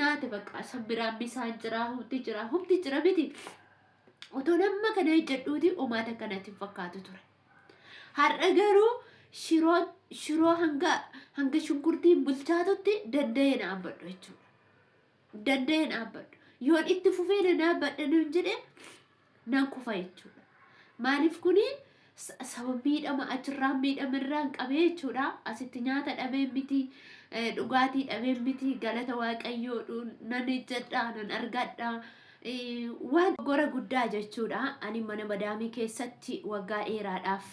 Xinnaate bakka san biraan bisaan jira, humti jira, humti jira miti. Otoo nama kana hojjedhuuti homaata kanatti hin fakkaatu ture. Har'a garuu shiroo shiroo hanga hanga shunkurtiin bilchaatutti danda'ee dhaabbadhu jechuudha. Danda'ee dhaabbadhu. Yoon itti fufee na dhaabbadha nuun jedhe nan kufa jechuudha. Maaliif kuni sababa miidhama achirraan miidhamirraan qabee jechuudha. Asitti nyaata dhabee miti, dhugaatii dhabee miti, galata Waaqayyoo nan ejjedha, nan argadha. Waan gora guddaa jechuudha. Ani mana madaamii keessatti waggaa dheeraadhaaf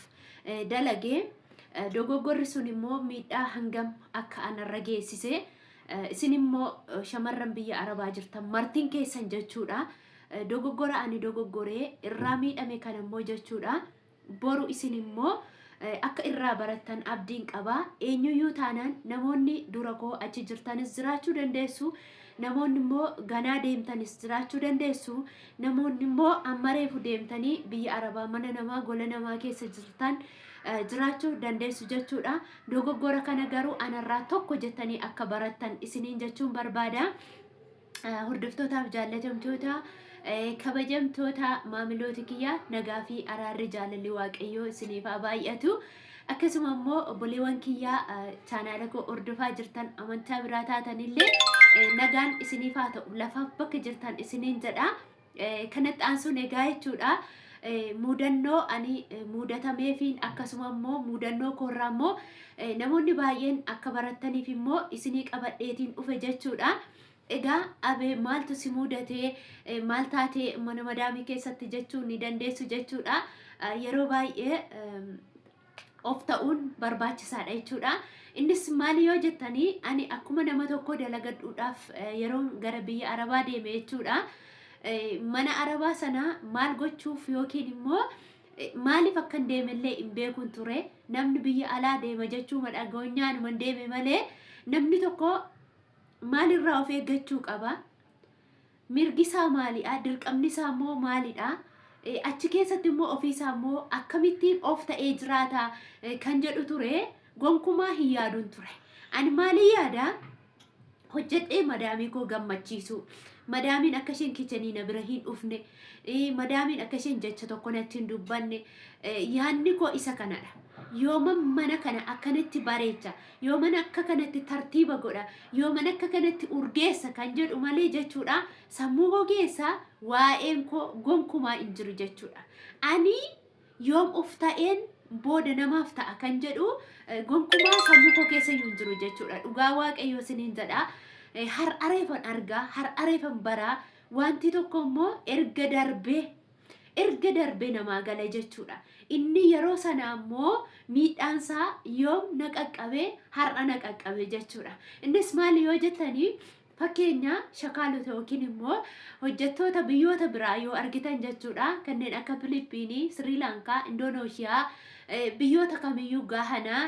dalagee dogoggorri sun immoo miidhaa hangam akka anarra geessise isin immoo shamarran biyya arabaa jirtan martiin keessan jechuudha. Dogoggora ani dogoggoree irraa miidhame kana immoo jechuudha. Boru isin immoo akka irraa barattan abdiin qaba. Eenyuyyuu taanaan namoonni dura koo achi jirtanis jiraachuu dandeessu. Namoonni immoo ganaa deemtanis jiraachuu dandeessu. Namoonni immoo amma reefu deemtanii biyya arabaa mana namaa gola namaa keessa jirtan jiraachuu dandeessu jechuudha. Dogoggora kana garuu anarraa tokko jettanii akka barattan isiniin jechuun barbaada. Hordoftootaaf jaallatamtoota, kabajamtoota maamiloota kiyya, nagaa fi araarri jaalalli Waaqayyoo isiniif haa baay'atu. Akkasuma immoo obboleewwan kiyya chaanaala koo hordofaa jirtan amantaa biraa taatanillee nagaan isiniif haa ta'u lafaaf bakka jirtan isiniin jedha. Kanatti aansuun egaa jechuudha. Muudannoo ani muudatameefiin akkasuma immoo muudannoo koorraa immoo namoonni baay'een akka barattaniif immoo isinii qabadheetiin dhufe jechuudha. Egaa Abee, maaltu si muudatee, maal taatee mana madaamii keessatti jechuu ni dandeessu jechuudha. Yeroo baay'ee of ta'uun barbaachisaadha jechuudha. Innis maali yoo jettanii, ani akkuma nama tokko dalagadhuudhaaf yeroon gara biyya arabaa deeme jechuudha. Mana arabaa sana maal gochuuf yookiin immoo maaliif akkan deemellee hin beekun ture. Namni biyya alaa deema jechuu dhageenyaanuman deeme malee namni tokko maalirraa of eeggachuu qaba? Mirgi isaa maalidha? Dirqamni isaa immoo maalidha? Achi keessatti immoo ofiisaa immoo akkamittiin of ta'ee jiraata kan jedhu ture gonkumaa hin yaaduun ture. Ani maalii yaada? Hojjedhee madaamii koo gammachiisu. Madaamiin akka isheen kitchen na bira hin dhufne, madaamiin akka isheen jecha tokko natti hin dubbanne, yaadni koo isa kanadha. Yooman mana kana akkanatti bareecha, yooman akka kanatti tartiiba godha, yooman akka kanatti urgeessa kan jedhu malee jechuudha. Sammuu koo keessa waa'een koo gonkumaa hin jiru jechuudha. Ani yoom of ta'een booda namaaf ta'a kan jedhu gonkumaa sammuu koo keessa hin jiru jechuudha. Dhugaa Waaqayyoo isiniin jedha. Har'a reefan argaa, har'a reefan baraa, wanti tokko immoo erga darbee namaa gala jechuudha. Inni yeroo sana immoo miidhaansaa yoom na qaqqabee, har'a na qaqqabe jechuudha. Innis maali yoo jettanii, fakkeenya shakaalota yookiin immoo hojjettoota biyyoota biraa yoo argitan jechuudha, kanneen akka Filiippiinii, Siriilaankaa, Indoneeshiyaa, biyyoota kamiyyuu, Gahanaa,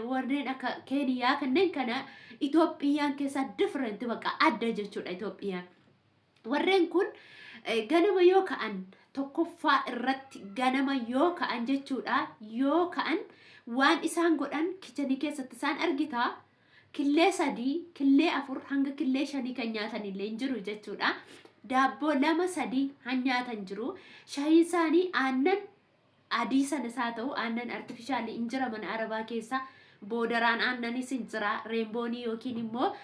warreen akka Keeniyaa, kanneen kana Itoophiyaan keessaa different, bakka adda jechuudha Itoophiyaan. Warreen kun ganama yoo ka'an, tokkoffaa irratti ganama yoo ka'an jechuudha, yoo ka'an waan isaan godhan kitchen keessatti isaan argita. Killee 3, killee 4 hanga killee 5 kan nyaatan illee hin jiru jechuudha. Daabboo lama sadii han nyaatan jiru. Shaayii isaanii aannan adii sanas haa ta'u aannan artificial hin jira mana arabaa keessa. Boodaraan aannanis hin jira. Rainbownii yookiin immoo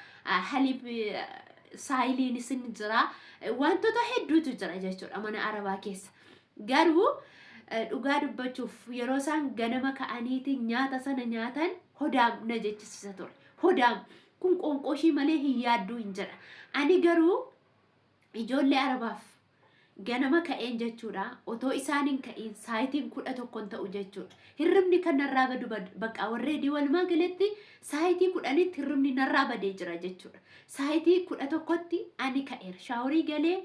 حليب saayiliinis hin jira. Wantoota hedduutu jira jechuudha mana arabaa keessa. Garuu dhugaa dubbachuuf yeroo isaan ganama ka'aniiti nyaata sana nyaatan hodaam na jechisiisa ture. Hodaam kun qoonqooshii malee hin yaadduu hin jedha. Ani garuu ijoollee arabaaf ganama ka'een jechuudha. Otoo isaan hin ka'iin saayitiin 11 ta'u jechuudha. Hirribni kan narraa badu bakka warreedii walumaa galatti saayitii 10tti hirribni narraa badee jira jechuudha. Saayitii 11tti ani ka'eera. Shower galee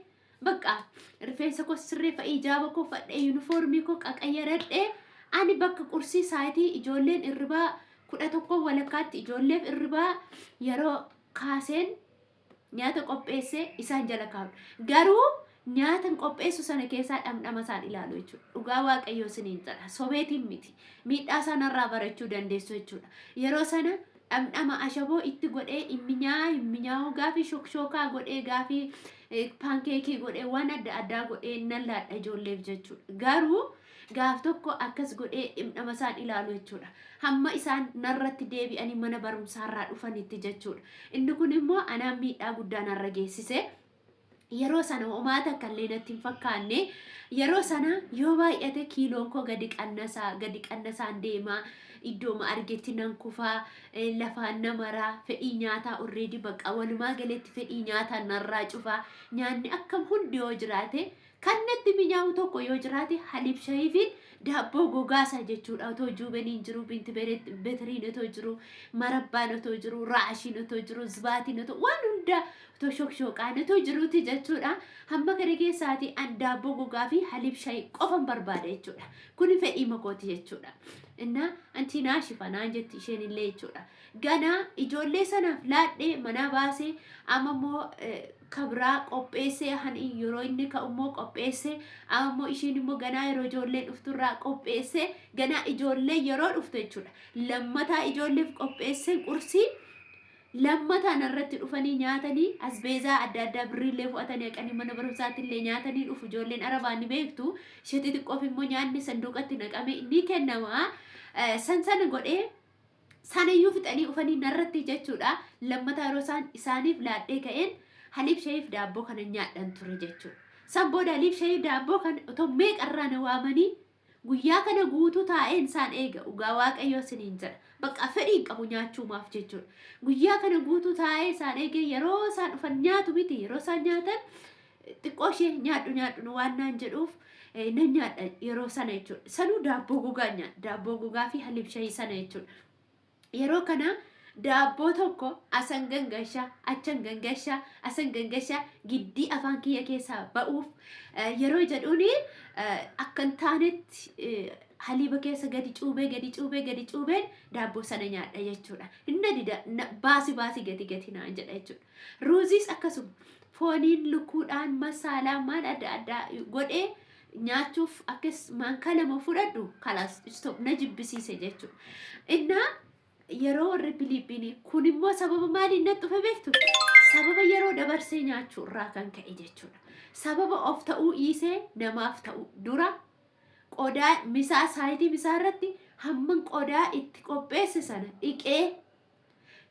bakka rifeensa koo sirreeffa, ijaaba koo fadhee, yuunifoormii koo qaqayyaradhee, ani bakka qursii saayitii ijoolleen irribaa 11:30tti ijoolleef irribaa yeroo kaaseen nyaata qopheessee isaan jala kaa'u. Garuu nyaata qopheessu sana keessaa dhamdhama isaan ilaalu jechuudha. Dhugaa Waaqayyoo isiniin jedha. Sobeetiin miti. Miidhaa sanarraa barachuu dandeessu jechuudha. Yeroo sana Dhamdhama ashaboo itti godhee hin minyaa'aa hin minyaa'u gaafii shokshookaa godhee gaafii paankeekii godhee waan adda addaa godhee nan laadha ijoolleef jechuudha. Garuu gaaf tokko akkas godhee dhimdhama isaan ilaalu jechuudha. Hamma isaan narratti deebi'anii mana barumsaarraa dhufanitti jechuudha. Inni kun immoo anaan miidhaa guddaa narra geessise. Yeroo sana homaa takka illee natti hin fakkaanne. Yeroo sana yoo baay'ate kiiloon koo gadi qannasaa gadi qannasaan deemaa iddooma argetti nan kufaa lafaan na maraa fedhii nyaataa already bakka walumaa galetti fedhii nyaataa narraa cufaa nyaanni akkam hundi yoo jiraate kan natti minyaa'u tokko yoo jiraate haliib shayiifiin daabboo gogaasa jechuudha. Otoo juubeniin jiru, binti beteriin otoo jiru, marabbaan otoo jiru, raashiin otoo jiru, zibaatiin otoo waan hundaa otoo shokshooqaan otoo jiruuti jechuudha. Hamma kana keessaati an daabboo gogaa fi haliib shayii qofan barbaada jechuudha. Kuni fedhii makooti jechuudha. Innaa anti naashifa naan jetti isheen illee jechuudha. Ganaa ijoollee sanaaf laadhee manaa baasee amma immoo kabraa qopheessee hani yeroo inni ka'u immoo qopheessee amma immoo ishiin immoo ganaa yeroo ijoolleen dhufturraa qopheessee ganaa ijoollee yeroo dhuftu jechuudha. Lammataa ijoolleef qopheessee qursii lammataa narratti dhufanii nyaatanii asbeezaa adda addaa birriillee fudhatanii haqanii mana barumsaatti illee nyaatanii dhufu ijoolleen arabaa ni beektu. Ishee xixiqqoof immoo nyaanni sanduuqatti naqamee ni kennama. San sana godhee sanayyuu fixanii dhufanii narratti jechuudha. Lammataa yeroo isaan isaaniif laadhee ka'een haliib shayiif daabboo kana nyaadhan ture jechuudha. San booda haliib shayiif daabboo kana otoo meeqarraa na waamanii guyyaa kana guutuu taa'een isaan eega dhugaa waaqayyoo isiniin jedha. Bakka fedhii hin qabu nyaachuumaaf jechuudha. Guyyaa kana guutuu taa'ee isaan eegee yeroo isaan dhufan nyaatu miti yeroo isaan nyaatan xiqqoo ishee nyaadhu nyaadhu waan naan jedhuuf nan nyaadha yeroo sana jechuudha. Sanuu daabboo gogaa nyaadha. Daabboo gogaa fi haliib shayii sana jechuudha. Yeroo kana daabboo tokko asan gangashaa achan gangashaa asan gangashaa giddii afaan kiyya keessaa ba'uuf yeroo jedhuuni akka hin taanetti haliiba keessa gadi cuubee gadi cuubee gadi cuubeen daabboo sana nyaadha jechuudha. Inna dida baasi baasi gati gati naan jedha jechuudha. Ruuziis akkasuma fooniin lukkuudhaan masaalaa maal adda addaa godhee nyaachuuf akkas maankaa lama fudhadhu kalaas stop na jibbisiise jechuudha. Innaa yeroo warri Filiippiinii kun immoo sababa maaliin natti dhufe beektu? Sababa yeroo dabarsee nyaachuu irraa kan ka'e jechuudha. Sababa of ta'uu dhiisee namaaf ta'uu dura qodaa misaa saayitii misaa irratti hamman qodaa itti qopheesse sana dhiqee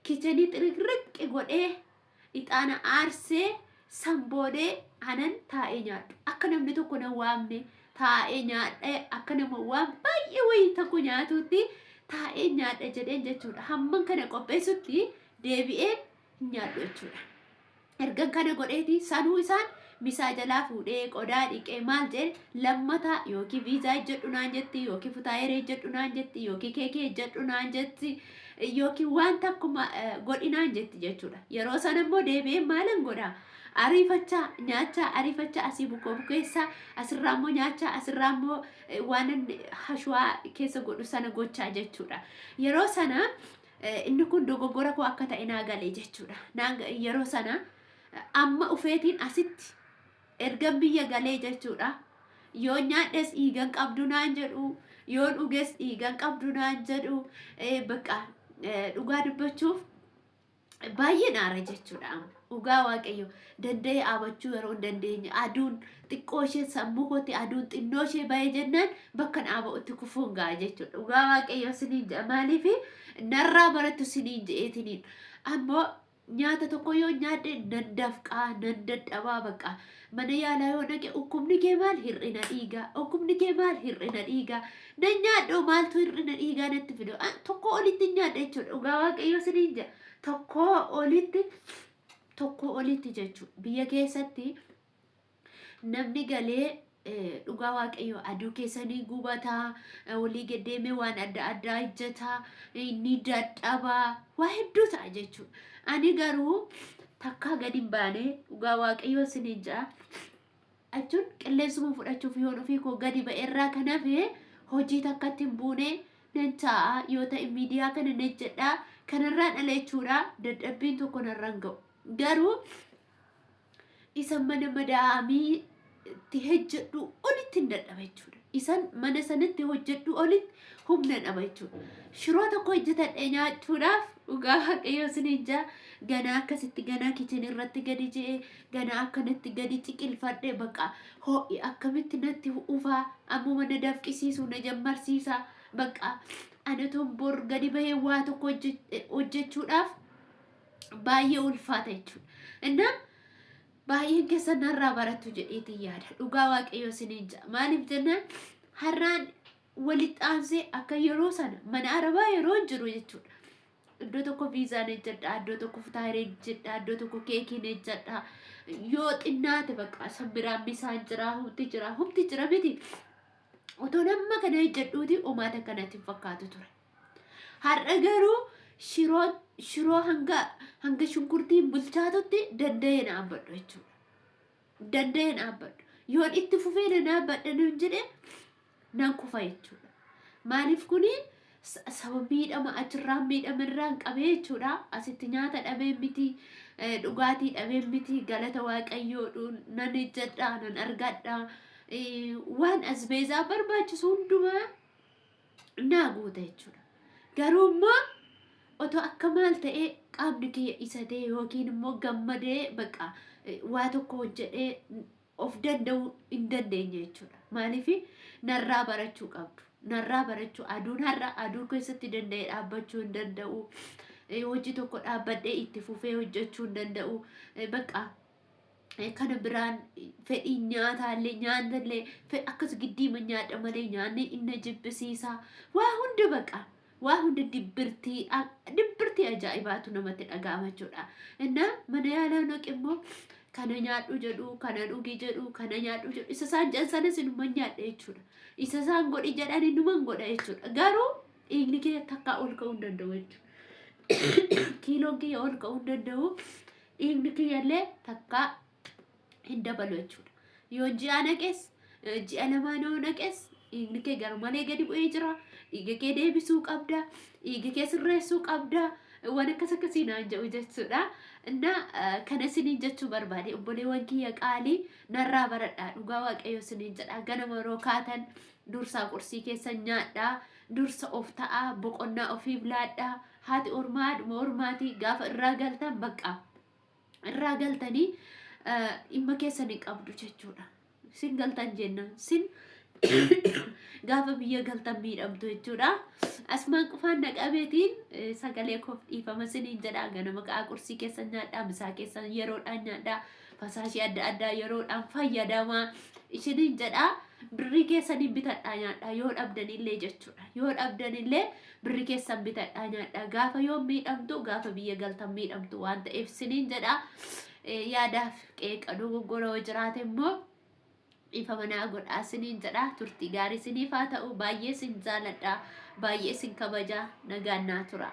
kichenii xiriqriqqi godhee ixaana aarsee san boodee anan taa'ee nyaadhu. Akka namni tokko na waamne taa'ee nyaadhee akka nama waan baay'ee wayii tokko nyaatutti taa'ee nyaadha jedheen jechuudha. Hamman kana qopheessutti deebi'een hin nyaadhu jechuudha. Ergan kana godheeti sanuu isaan misaa jalaa fuudhee qodaa dhiqee maal jedhe lammataa yookiin viizaa jedhu naan jetti yookiin futaayiree jedhu naan jetti yookiin keekee jedhu naan jetti yookiin waan takkuma godhi naan jetti jechuudha. Yeroo sana immoo deebi'ee maalan godhaa? Ariifachaa nyaachaa ariifachaa asii bukoo bukeessaa asirraa immoo nyaachaa asirraa immoo waan hashuwaa keessa godhu sana gochaa jechuudha. Yeroo sana inni kun dogoggora koo akka ta'e naa gale jechuudha. Yeroo sana amma ufeetiin asitti ergan biyya galee jechuudha. Yoo nyaadhes dhiigan qabdu naan jedhu, yoo dhuges dhiigan qabdu naan jedhu, bakka dhugaa dubbachuuf baay'een aara jechuudha. Dhugaa waaqayyo danda'ee dhaabachuu yeroo hin dandeenye aduun xiqqoo ishee sammuu kootti aduun xinnoo ishee bahee jennaan bakka dhaaba'utti kufuun ga'a jechuudha. Dhugaa waaqayyo siniin jedha maaliif narraa barattu siniin jedheetiniin ammoo nyaata tokko yoo nyaadhe nan dafqaa nan dadhabaa bakka mana yaalaa yoo dhaqe dhukkubni kee maal hir'ina dhiigaa dhukkubni kee maal hir'ina dhiigaa nan nyaadhu maaltu hir'ina dhiigaa natti fidu tokko olitti nyaadha jechuudha. Dhugaa waaqayyo siniin jedha tokko olitti tokko olitti jechuudha. Biyya keessatti namni galee dhugaa waaqayyo aduu keessa ni gubataa walii gaddeemee waan adda addaa hojjetaa ni dadhabaa waa hedduu ta'a jechuudha. Ani garuu takkaa gadi hin baane dhugaa waaqayyo isiniin jedha. Jechuun qilleensuma fudhachuuf yoon ofii koo gadi ba'e irraa kan hafe hojii takkatti hin buune nan taa'a yoo ta'e miidiyaa kana nan jedhaa kanarraan ala jechuudha dadhabbiin tokko narraan ga'u. Garuu isa mana madaamii itti hojjedhu olitti hin dadhaba jechuudha. Isan mana sanatti hojjedhu olitti humna dhaba jechuudha. Shiroo tokko hojjetadhee nyaachuudhaaf Dhugaa Waaqayyoo isiniin jaa, ganaa akkasitti ganaa kichin irratti gadi je'ee, ganaa akkanatti gadi ciqilfadhe, bakka ho'i akkamitti natti ufaa, ammuma na dafqisiisu na jammarsiisa. Bakka ani otoon bor gadi bahee waa tokko hojjechuudhaaf baay'ee ulfaata jechuudha. Innaa baay'een keessan narraa barattu jedheetiin yaada. Dhugaa Waaqayyoo isiniin jaa. Maaliif jennaan, har'aan walitti aansee akka yeroo sana mana Arabaa yeroo jiru jechuudha. Iddoo tokko viizaan ejjedha, iddoo tokko futaayiree ejjedha, iddoo tokko keekiin ejjedha. Yoo xinnaate bakka san biraan bisaan jira, humti jira, humti jira miti. Otoo nama kana ejjedhuuti homaata kanatti hin fakkaatu ture. Har'a garuu shiroo hanga shunkurtiin bilchaatutti danda'ee dhaabbadhu jechuudha. Danda'ee dhaabbadhu. Yoon itti fufee na dhaabbadha nuun jedhe, nan kufa jechuudha. Maaliif, kuni sababa miidhama achirraan miidhamirraan qabee jechuudha. Asitti nyaata dhabee miti, dhugaatii dhabee miti, galata Waaqayyoo nan ejjedha, nan argadha. Waan asbeezaa barbaachisu hundumaa naa guuta jechuudha. Garuu immoo otoo akka maal ta'ee qaamni kiyya isatee yookiin immoo gammadee bakka waa tokko hojjedhee of danda'uu hin dandeenye jechuudha. Maaliif, narraa barachuu qabdu. Narraa barachuu, aduun har'a aduu keessatti danda'ee dhaabbachuu hin danda'u. Hojii tokko dhaabbadhee itti fufee hojjechuu hin danda'u. Bakka kana biraan fedhii nyaataallee, nyaatallee akkas giddiima nyaadha malee nyaanni inni jibbisiisa. Waa hunda, baqa waa hunda dibbirtii dibbirtii ajaa'ibaatu namatti dhaga'ama jechuudha. Innaa mana yaalaa naqe immoo kana nyaadhu jedhu, kana dhugi jedhu, kana nyaadhu jedhu. Isa isaan jedhan sanas inuma nyaadha jechuudha. Isa isaan godhi jedhan inuman godha jechuudha. Garuu dhiigni kee takkaa ol ka'uu hin danda'u jechuudha. Kiiloon kiyya ol ka'uu hin danda'u. Dhiigni kiyyallee takkaa hin dabalu jechuudha. Yoo ji'a naqes, ji'a lamaan yoo naqes, dhiigni kee garmalee gadi bu'ee jira. Dhiiga kee deebisuu qabda. Dhiiga kee sirreessuu qabda. Waan akkas akkasii naan jedhu jechuudha. Innaa kana isiniin jechuu barbaade, obboleewwan kiyya qaalii, narraa baradhaa. Dhugaa Waaqayyo isiniin jedha. Ganama yeroo kaatan dursaa qursii keessan nyaadhaa. Dursa of ta'aa, boqonnaa ofiif laadhaa. Haati ormaa haadhuma ormaatii, gaafa irraa galtan bakka irraa galtanii dhimma keessan hin qabdu jechuudha. Sin galtan jennaan sin gaafa biyya galtan miidhamtu jechuudha. Asumaan qufaan naqabeetiin sagalee koof dhiifama siniin jedha. Ganama ka'aa qursii keessan nyaadhaa, misaa keessan yeroodhaan nyaadhaa, fasaashii adda addaa yeroodhaan fayyadamaa isiniin jedha. Birrii keessaniin bitadhaa nyaadhaa yoo dhabdanillee jechuudha. Yoo dhabdanillee birrii keessan bitadhaa nyaadhaa. Gaafa yoo miidhamtu, gaafa biyya galtan miidhamtu waan ta'eef siniin jedha. Yaadaaf qeeqa dogoggora yoo jiraate immoo dhiifama naa godhaa siniin jedha. Turtii gaarii siniif haa ta'u. Baay'ee sin jaaladha. Baay'ee sin kabaja. Nagaan naa tura.